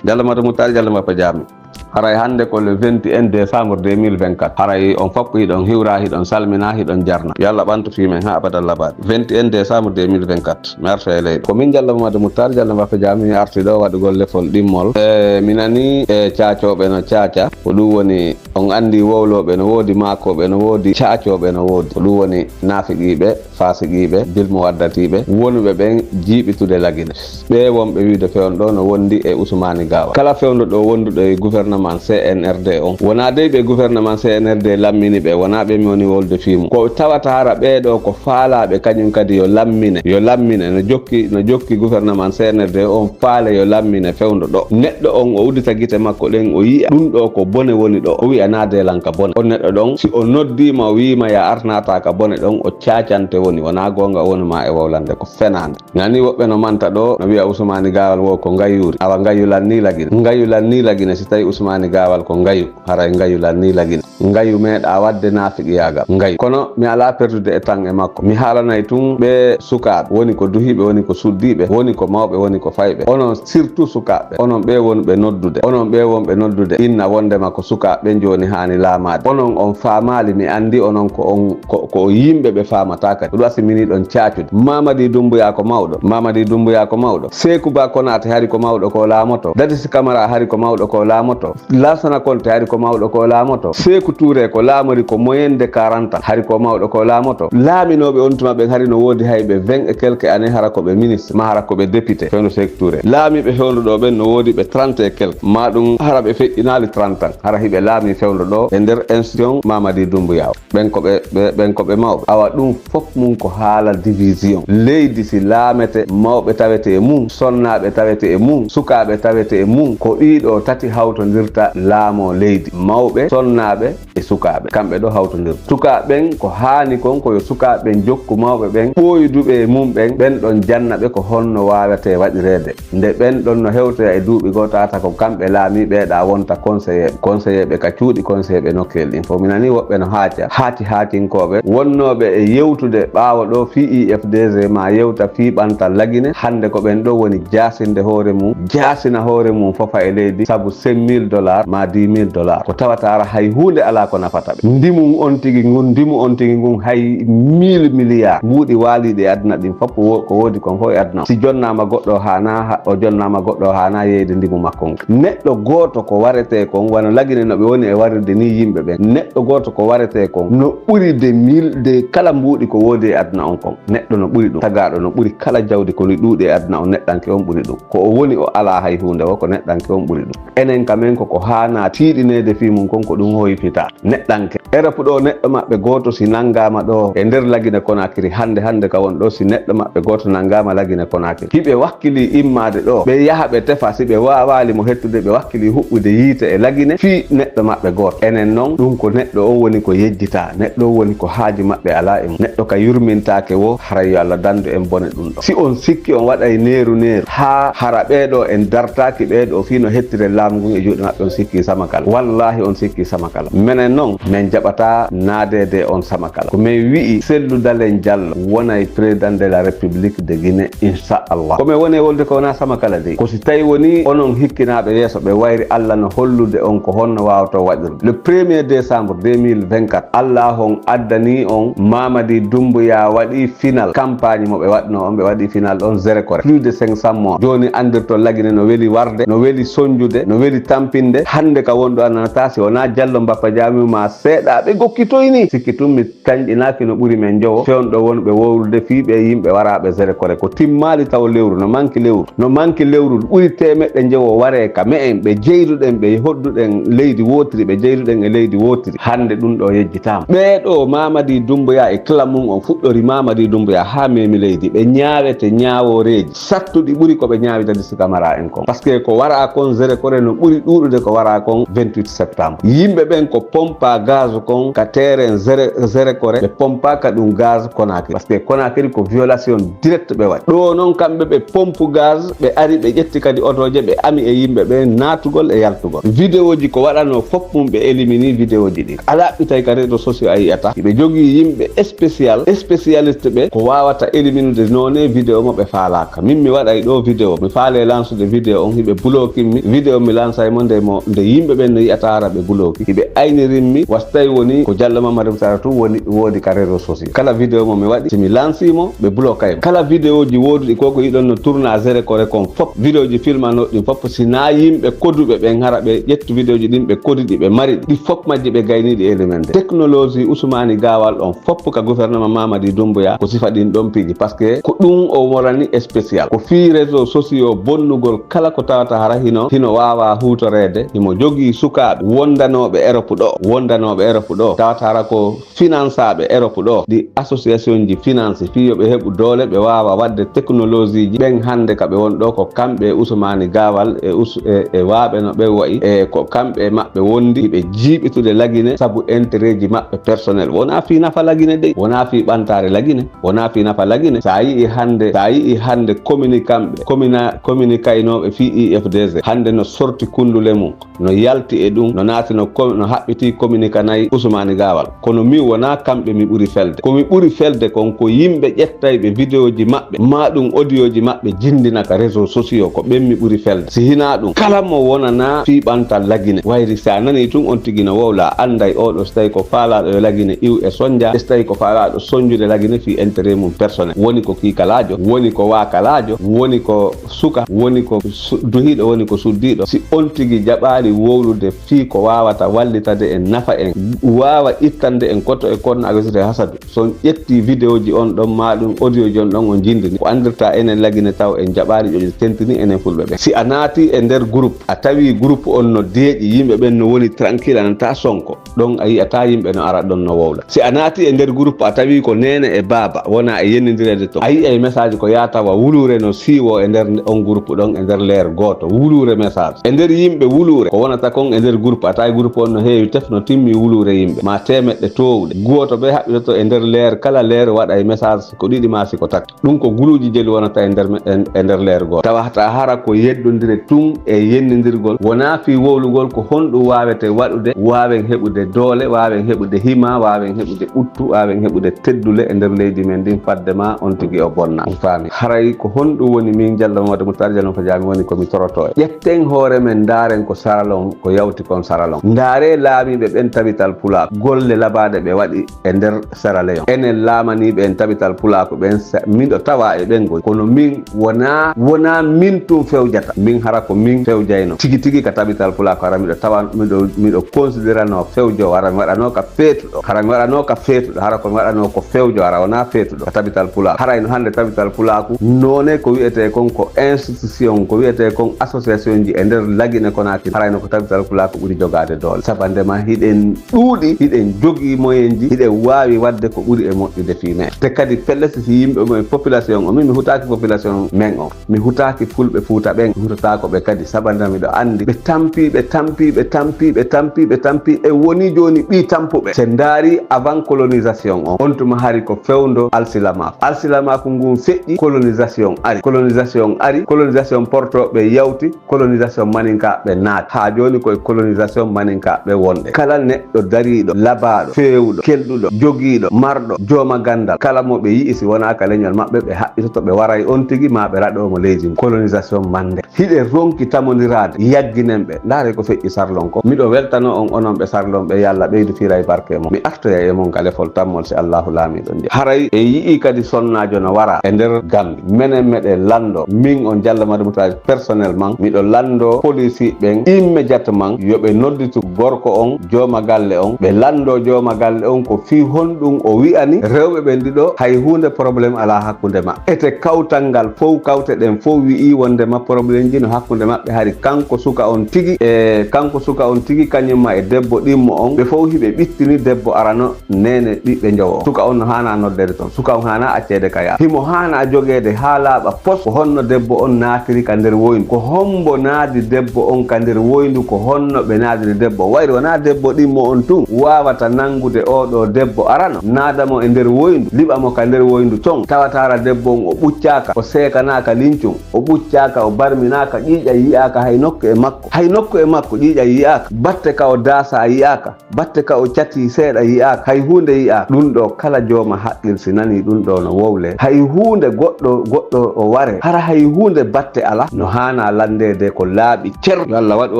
Jalla Madu Mutari, Jalla Mbappa Jaami. Haray hannde ko le vingt et un décembre deux mille vingt-quatre. Haray on fof hiɗon hiwra, hiɗon salmina, hiɗon jarna. Yo Allah ɓantu fii men haa abadan labaaɗi. Vingt et un décembre deux mille vingt-quatre. Mi arta e leyɗe. Ko min Jalla Mamadu Muttar, Jalla Mbappa Jaami, mi arti ɗo waɗugol lefol ɗimmol. E, mi nani, e, caacooɓe no caaca. Ko ɗum woni, on anndi wowlooɓe no woodi, maakooɓe no woodi, caacooɓe no woodi. Ko ɗum woni naafiqiiɓe, faasiqiiɓe, bilmuwaddatiiɓe, wonuɓe ɓen jiiɓitude Lagine. Ɓee wonɓe wiide fewndo ɗo no wondi e Usmaani Gaawal. Kala fewndo ɗo wonduɗo e gouvernement C N R D on. Wonaa dey ɓe gouvernement C N R D lammini ɓe, wonaa ɓe mi woni wolde fii mum. Ko tawata hara ɓee ɗo ko faalaaɓe kañum kadi yo lammine, yo lammine, no jokki, no jokki gouvernement C N R D on faale yo lammine fewndo ɗo. Neɗɗo on o uddita gite makko ɗen, o yi'a ɗum ɗo ko bone woni ɗo. O wi'a naa deelanka bone. On neɗɗo ɗon, si o noddiima, o wi'ima ya arnata ka bone ɗon, o caacante woni, wonaa goonga o woni ma e wowlande, ko fenaande. Nani woɓɓe no manta ɗo, no wi'a Usmaani Gaawal wo ko ngayuuri. Awa ngayu lanni Lagine. Ngayu lanni Lagine, si tawi Usmaani Gaawal ko ngayu, haray ngayu lanni Lagine. Ngayu meeɗa waɗde naafiqiyaagal. Ngayu. Kono mi alaa perdude e tan e makko. Mi haalanay tun ɓe sukaaɓe, woni ko duhiiɓe, woni ko suddiiɓe, woni ko mawɓe, woni ko fayɓe. Onon surtout sukaaɓe, onon ɓe wonɓe noddude, onon ɓe wonɓe noddude, inna wondema ko sukaaɓe ɓen jooni haani laamaade. Onon on faamaali, mi anndi onon ko on, ko, ko yimɓe ɓe faamataa kadi. Ɗum asi mini ɗon caacude. Mamadi Dumbuya ko mawɗo, Mamadi Dumbuya ko mawɗo. Seeku Ba Konaate hari ko mawɗo ko laamoto. Dadis Kamara hari ko mawɗo ko laamoto. Lansana Konte hari ko mawɗo ko laamoto. Seeku Tuure ko laamori ko moyen de quarante ans, hari ko mawɗo ko laamoto. Laaminooɓe on tuma ɓen hari no woodi hay ɓe vingt et quelques années, hara ko ɓe ministre, ma hara ko ɓe député, fewndo Seeku Tuure. Laamiiɓe fewndo ɗo ɓen no woodi ɓe trente et quelques, ma ɗum hara ɓe feƴƴinaali trente ans, hara hiɓe laami fewndo ɗo e nder institution Mamadi Dumbuya o. Ɓen ko ɓe, ɓe, ɓen ko ɓe mawɓe. Awa ɗum fof mum ko haala division. Leydi si laamete, mawɓe tawete e mum, sonnaaɓe tawete e mum, sukaaɓe tawete e mum, ko ɗii ɗo tati hawtondirta laamoo leydi. Mawɓe, sonnaaɓe, e sukaaɓe. Kamɓe ɗo hawtondirta. Sukaaɓe ɓen, ko haani kon, ko yo sukaaɓe ɓen jokku mawɓe ɓen, ɓooyduɓe e mum ɓen, ɓen ɗon janna ɓe ko honno waawetee waɗireede. Nde ɓen ɗon no hewtoya e duuɓi goo, tawata ko kamɓe laamiiɓe, ɗa wonta conseiller ɓe. Conseiller ɓe ka cuuɗi, conseiller ɓe nokkeeli ɗin fof. Mi nanii woɓɓe no haaca, haaci haaccinkooɓe wonnooɓe e yewtude ɓaawo ɗo fii I F D G, ma yewta fii ɓantal Lagine. Hannde ko ɓen ɗo woni jaasinde hoore mum, jaasina hoore mum fofa e leydi, sabu cinq mille dollars ma dix mille dollars. Ko tawata ara hay huunde alaa ko nafata ɓe. Ndimu on tigi ngun, ndimu on tigi ngun, hay mille milliards mbuuɗi waaliiɗi e aduna ɗin fof, ko wo-, ko woodi kon fof e aduna o. Si jonnaama goɗɗo o haanaa, ha-, o jonnaama goɗɗo o haanaa yeeyde ndimu makko ngun. Neɗɗo gooto ko waretee kon, wano Lagine no ɓe woni e warirde nii yimɓe ɓen. Neɗɗo gooto ko waretee kon no ɓuri de mille, de kala mbuuɗi ko woodi e aduna on kon. Neɗɗo no ɓuri ɗum. Tagaaɗo no ɓuri kala jawdi ko ndi ɗuuɗi e aduna on, neɗɗanke on ɓuri ɗum. Ko o woni o alaa hay huunde o, ko neɗɗanke on ɓuri ɗum. Enen ka men ko ko haanaa tiiɗineede fii mun kon ko ɗum hoyfitaa. Neɗɗanke. Europe ɗoo neɗɗo maɓɓe gooto si nanngaama ɗoo e nder Lagine Conakry hannde, hannde ka won ɗoo, si neɗɗo maɓɓe gooto nanngaama Lagine Conakry, hiɓe wakkilii immaade ɗoo, ɓe yaha ɓe tefa, si ɓe waawaali mo hettude, ɓe wakkilii huɓɓude yiite e Lagine fii neɗɗo maɓɓe gooto. Enen non, ɗum ko neɗɗo on woni ko yejjitaa, neɗɗo on woni ko haaju maɓɓe alaa e mum. Neɗɗo ka yurmintaake woo, haray yo Allah dandu en bone ɗum ɗoo. Si on sikki on waɗay neeru neeru, haa hara ɓee ɗoo en dartaaki ɓee ɗoo fii no hettiren laamu ngun e juuɗe maɓɓe, on sikki sama kala. Wallaahi on sikki sama kala. Menen non, men jaɓataa naadeede on sama kala. Ko men wi'i, Cellou Dalein Diallo wonay président de la République de Guinée, inchallah. Ko men woni e wolde ko wonaa sama kala dey. Ko si tawi woni onon hikkinaaɓe yeeso ɓe wayri Allah no hollude on ko honno waawotoo waɗirde. Le premier décembre deux mille vingt-quatre, Allah on addani on Mamadi Doumbouya waɗi final campagne mo ɓe waɗno on, ɓe waɗi final ɗon zéro kore. Plus de cinq cents morts. Jooni andirton Lagine no weli warde, no weli sonjude, no weli tampinde. Hannde ka wonɗo a nanataa si wonaa Diallo Mbappa Jaami ma seeɗa ɓe gokkitoyni. Sikki tun mi tanƴinaaki no ɓuri men njowo. Fewndo wonɓe wowlude fii ɓe yimɓe waraaɓe zéro kore. Ko timmaali taw lewru, no manki lewru. No manki lewru ɓuri teemeɗɗe njowo waree ka me'en, ɓe jeyduɗen, ɓe hodduɗen leydi wootiri, ɓe jeyduɗen e leydi wootiri. Hannde ɗum ɗo yejjitaama. Ɓee ɗo Mamadi Doumbouya e clan mum on fuɗɗori Mamadi Doumbouya haa memi leydi. Ɓe ñaawete ñaawooreeji sattuɗi ɓuri ko ɓe ñaawidani si Camara en kon. Parce que ko waraa kon zéro kore no ɓuri ɗuuɗude ko waraa kon vingt-huit septembre. Yimɓe ɓen ko pompa gaz kon ka terrain zéro, zéro kore, ɓe pompa ka ɗum gaz Conakry. Parce que Conakry ko violation direct ɓe waɗi. Ɗo non kamɓe ɓe pompu gaz, ɓe ari ɓe ƴetti kadi otoje, ɓe ami e yimɓe ɓe naatugol e yaltugol. Vidéoji ko waɗano fof mum ɓe élimini vidéoji ɗin. Ala ɓitay ka réseaux sociaux a yi'ata. Hiɓe jogii yimɓe spécial, spécialiste ɓe ko wawata éliminude noone vidéo mo ɓe faalaaka. Min mi waɗay ɗo vidéo, mi faale lansude vidéo on, hiɓe bloquer mi. Vidéo mi lansay mo nde mo, nde yimɓe ɓen no yi'ata hara ɓe bloquer. Hiɓe aynirin mi, was tawi woni ko Diallo Mamadou Sara tun woni, woodi ka réseaux sociaux. Kala vidéo mo mi waɗi, si mi lansi mo, ɓe bloquay mo. Kala vidéoji wooduɗi ko ko yiɗon no tourna zéro kore kon fof, vidéoji filmano ɗin fof, si na yimɓe koduɓe ɓen hara ɓe ƴettu vidéoji ɗin ɓe kodi ɗi ɓe mari ɗi, ɗi fof majji ɓe gayni ɗi éliminde. Technologie Ousmane Gawal on fof ka gouvernement Mamadi Doumbouya ko sifa ɗin ɗon piiji, parce que ko ɗum o wonani spécial. Ko fii réseaux sociaux bonnugol kala ko tawata hara hino, hino waawa huutoreede, himo jogii sukaaɓe wondanooɓe Europe ɗo, wondanooɓe Europe ɗo, tawata hara ko finansaaɓe Europe ɗo, ɗi association ji finance fii yo ɓe heɓu doole, ɓe waawa waɗde technologie ji. Ɓen hannde ka ɓe won ɗo ko kamɓe e Ousmane Gawal e Ous-, e, e waaɓe no ɓe wa'i, e ko kamɓe e maɓɓe wondi, ɓe jiiɓitude Lagine sabu intérêt ji maɓɓe personnel. Wonaa fii nafa Lagine dey, wonaa fii ɓantaare Lagine. Wonaa fii nafa Lagine. Sa yi'i hannde, sa yi'i hannde communiquant ɓe, communa-, communiquaynooɓe fii I F D G, hannde no sorti kundule mum, no yalti e ɗum, no naati no com-, no haɓɓiti communiqué nayi Ousmane Gawal. Kono min wonaa kamɓe mi ɓuri felde. Ko mi ɓuri felde kon ko yimɓe ƴettayɓe vidéoji maɓɓe, maa ɗum audioji maɓɓe jindina ka réseaux sociaux, ko ɓen mi ɓuri felde. Si hinaa ɗum, kala mo wonanaa fii ɓantal Lagine, wayri sa nanii tun on tigi no wowla, a anday oo ɗo si tawi ko faalaaɗo yo Lagine iw e sonja, si tawi ko faalaaɗo sonjude Lagine fii intérêt mum personnel. Woni ko kiikalaajo, woni ko waakalaajo, woni ko suka, woni ko su-, duhiiɗo, woni ko suddiiɗo. Si on tigi jaɓaali wowlude fii ko waawata wallitade en, nafa en, waawa ittande en koto e kono a wesete hasadu. So on ƴetti vidéoji on ɗon, maa ɗum audioji on ɗon, on jindini, ko andirta enen Lagine taw en jaɓaali ƴoƴde tentini enen fulɓe ɓe. Si a naati e nder groupe, a tawi groupe on no deeƴi, yimɓe ɓen no woni tranquille, a nanta sonko, ɗon a yi'ata yimɓe no ara ɗon no wowla. Si a naati e nder groupe, a tawi ko neene e baaba, wona e yennindireede ton, a yi'ay message ko yaa tawa wuluure no siiwo e nder on groupe ɗon, e nder leer gooto, wuluure message. E nder yimɓe wuluure, ko wonata kon e nder groupe, a tawi groupe on no heewi tef, no timmi wuluure yimɓe, ma teemeɗɗe toowɗe. Gooto ɓe haɓɓitoto e nder leer, kala leer waɗay message siko ɗiɗi ma siko tati. Ɗum ko guluuji jelu wonata e nder me-, e, e nder leer gooto. Tawata hara ko yeddondire tun e yennindirgol, wonaa fii wowlugol ko honɗum waawete waɗude, waawen heɓude e doole, waawen heɓude hima, waawen heɓude ɓuttu, waawen heɓude teddule e nder leydi men ndin, fadde ma on tigi o bonna. On faami? Haray ko honɗum woni min Jallo Mamadu Mutari Jallo Fajami woni ko mi toroto e? Ƴetten hoore men, ndaaren ko saralon, ko yawti kon saralon. Ndaare laamiiɓe ɓen tabital pulaaku, golle labaaɗe ɓe waɗi e nder Sierra Leone. Enen laamaniiɓe en tabital pulaaku ɓen, sa-, miɗo tawa e ɓen goni. Kono min wonaa, wonaa min tun fewjata. Min hara ko min fewjayno. Tigi tigi ka tabital pulaaku hara miɗo tawa, miɗo, miɗo considerano fewjo, hara mi waɗano ka feetuɗo. Hara mi waɗano ka feetuɗo. Hara ko mi waɗano ko fewjo, hara wonaa feetuɗo. Ka tabital pulaaku. Hara ino hannde tabital pulaaku. Noone ko wi'etee kon ko institution, ko wi'etee kon association ji e nder Lagine Konakiri. Harayno ko tabital pulaaku ɓuri jogaade doole. Sabandema hiɗen ɗuuɗi, hiɗen jogii moyenji, hiɗen waawi waɗde ko ɓuri e moƴƴude fii men. Te kadi pellet si yimɓe mo e population o, min mi hutaaki population men o, mi hutaaki fulɓe Fuuta ɓen, mi hutataako ɓe kadi, sabanda miɗo anndi ɓe tampi, ɓe tampi, ɓe tampi, ɓe tampi, ɓe tampi, e woni jooni ɓii tampuɓe. Se ndaari avant colonisation o, on tuma hari ko fewndo alsilamaaku. Alsilamaaku ngun feƴƴi, colonisation ari, colonisation ari, colonisation portooɓe yawti, colonisation maninka ɓe naati. Haa jooni koye colonisation maninka ɓe wonɓe. Kala neɗɗo dariiɗo, labaaɗo, feewuɗo, kelɗuɗo, jogiiɗo, marɗo, jooma ganndal, kala mo ɓe yi'i si wonaa ka leñol maɓɓe, ɓe haɓɓitoto, ɓe waray on tigi, maa ɓe raɗoo mo leydi mum. Colonisation mande. Hiɗen ronki tamondiraade, yagginen ɓe. Ndaaree ko feƴƴi Sarlon ko. Miɗo weltanoo on, onon ɓe Sarlon ɓe, yo Alla ɓeydu firay barke mon. Mi artoya e mon ka lefol tammol si Allaahu Laamiiɗo njaɓi. Haray en yi'ii kadi sonnaajo no wara e nder Gambi. Menen meɗen lanndoo, min on Jallo Mamadu Mutari personnellement, miɗo lanndoo polisi ɓen immédiatement yo ɓe nodditu gorko on, jooma galle on, ɓe lanndoo jooma galle on ko fii honɗum o wi'ani rewɓe ɓen ɗiɗo hay huunde problème alaa hakkunde maɓɓe. Ete kawtal ngal fow, kawte ɗen fow wi'ii wonndema problème ji no hakkunde maɓɓe, hari kanko suka on tigi, e kanko suka on tigi kañum ma e debbo ɗimmo on, ɓe fow hiɓe ɓittini debbo arano neene ɓiɓɓe njowo. Suka on no haana noddeede ton. Suka on haana acceede ka yaa. Himo haana jogeede haa laaɓa pos. Ko honno debbo on naatiri ka nder woyndu? Ko hombo naadi debbo on ka nder woyndu? Ko honno ɓe naadiri debbo? Wayri wonaa debbo ɗimmo on tun waawata nangude oo ɗoo debbo arano, naada mo e nder woyndu, liɓa mo ka nder woyndu ton. Tawataara debbo on o ɓuccaaka, o seekanaaka lincun, o ɓuccaaka, o barminaaka, ƴiiƴan yi'aaka hay nokku e makko. Hay nokku e makko ƴiiƴan yi'aaka. Batte ka o daasaa yi'aaka. Batte ka o catii seeɗa yi'aaka, hay huunde yi'aaka. Ɗun ɗoo kala jooma haqqil si nanii ɗun ɗoo no wowlee. Hay huunde goɗɗo, goɗɗo o waree. Hara hay huunde batte alaa. No haanaa lanndeede ko laaɓi cer. Yo Alla waɗu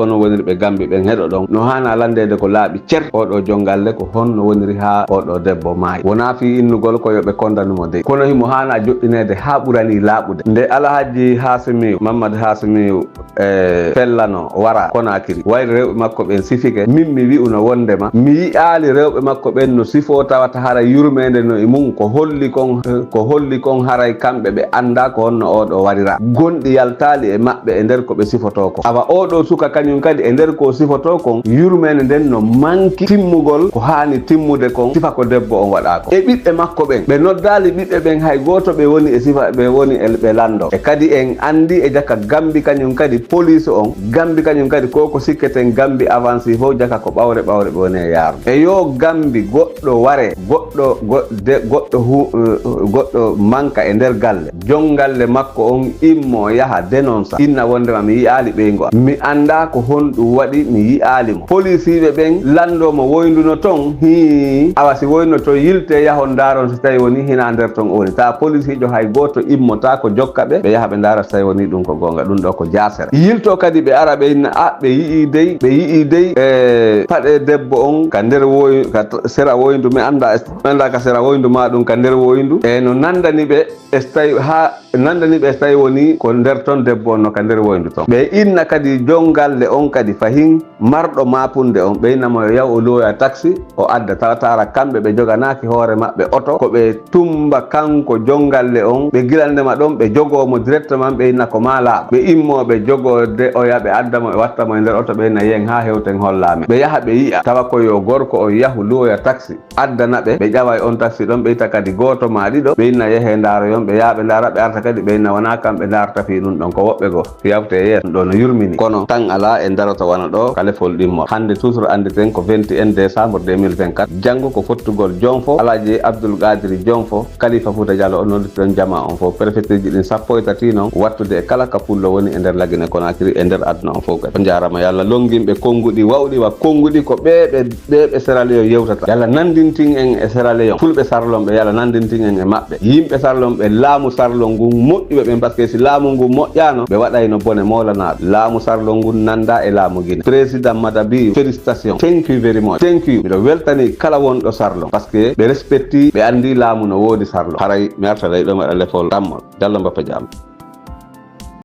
onon wonirɓe Gambi ɓen heɗoɗon. No haanaa lanndeede ko laaɓi cer. Oo ɗoo jonngalle ko honno woniri haa oo ɗoo debbo maayi? Wonaa fii innugol ko yo ɓe kondanu mo dey. Kono himo haanaa joɗɗineede haa ɓuranii laaɓude. Nde Alhajji Haasimiyu, Mammad Haasimiyu, e fellano wara Konakiri. Wayri rewɓe makko ɓen sifike. Min mi wi'uno wondema mi yi'aali rewɓe makko ɓen no sifoo tawata hara yurmeende no e mum. Ko holli kon, ko holli kon haray kamɓe ɓe anndaa ko honno oo ɗoo warira. Gonɗi yaltaali e maɓɓe e nder ko ɓe sifotoo kon. Awa oo ɗoo suka kañum kadi e nder ko o sifotoo kon, yurmeende nden no manki timmugol ko haani timmude kon, sifa ko debbo on waɗaa kon. E ɓiɓɓe makko ɓen, ɓe noddaali ɓiɓɓe ɓen hay gooto, ɓe woni e sifa, ɓe woni e ɓe lanndo. E kadi en anndi e jaka Gambi kañum kadi police on, Gambi kañum kadi ko ko sikketen Gambi avance fof jaka ko ɓawre ɓawre ɓe woni e yaarde. E yo Gambi goɗɗo ware, goɗɗo, goɗde, goɗɗo hu-, eh, goɗɗo manka e nder galle. Jom galle makko on immo yaha denonsa. Inna wondema mi yi'aali ɓeyngu am. Mi anndaa ko honɗum waɗi mi yi'aali mo. Polisiiɓe ɓen lanndoo mo woyndu no ton. Hii, awa si woyndu no ton, yiltee yahon ndaaron si tawi woni hinaa nder ton o woni. Taa polisiijo hay gooto immotaako jokka ɓe, ɓe yaha ɓe ndaara si tawi woni ɗum ko goonga. Ɗum ɗoo ko jaasere. Yiltoo kadi ɓe ara ɓe inna, a, ɓe yi'ii dey, ɓe yi'ii dey, e, paɗe debbo on ka nder woy-, ka t-, sera woyndu, mi anndaa, mi anndaa ka sera woyndu maa ɗum ka nder woyndu. E no nanndani ɓe, e so tawi haa nanndani ɓe so tawi woni ko nder ton debbo on no ka nder woyndu ton. Ɓe inna kadi jom galle on kadi fahin marɗo maapunde on, ɓe inna mo yo yahu o luwoya taksi, o adda tawataara kamɓe ɓe joganaaki hoore maɓɓe oto, ko ɓe tumba kanko jom galle on, ɓe gilande ma ɗon, ɓe jogoo mo directement, ɓe inna ko maa laaɓa. Ɓe immoo ɓe jogoo de oya, ɓe adda mo, ɓe watta mo e nder oto, ɓe inna yen haa hewten hollaa men. Ɓe yaha ɓe yi'a, tawa ko yo gorko on yahu luwoya taksi. Addana ɓe, ɓe ƴawa e on taksi ɗon, ɓe itta kadi gooto maa ɗiɗo, ɓe inna yehee ndaaroyon, ɓe yaha ɓe ndaara, ɓe arta kadi, ɓe inna wonaa kamɓe ndaarta fii ɗum ɗon, ko woɓɓe goo, yawtee yeeso, ɗum ɗoo no yurmini. Kono tan alaa, en daroto wano ɗoo ka lefol ɗimmol. Hannde toujours annditen ko vingt et un décembre deux mille vingt-quatre, janngo ko fottugol Jonfo, Alhaji Abdul Qadiri Jonfo, Kalifa Fuuta Jallo on, nodditen jamaa on fof, préfecture ji ɗin sappo e tati non, wattude e kala ka pullo woni e nder Lagine Konakiri, e nder aduna on fof kadi. On njaaraama, yo Alla lonngin ɓe konnguɗi wawɗi wa konnguɗi ko ɓe ɓe ɓe ɓe Sierra Leone yewtata, yalla nandintin en e Sierra Leone. Fulɓe Sarlon ɓe, yalla nandintin en e maɓɓe. Yimɓe Sarlon ɓe, laamu Sarlon ngun moƴƴuɓe ɓen, parce que si laamu ngun moƴƴano, ɓe waɗayno bone moolanaɓe. Laamu Sarlon ngun nanda e laamu Guinée. Président Madabi, félicitations, thank you very much, thank you. Miɗo weltani kala wonɗo Sarlon, parce que ɓe respecti, ɓe andi laamu no woodi Sarlon. Haray mi artaday ɗo mi waɗa lefol ɗammol. Jallo Mbappe jaam.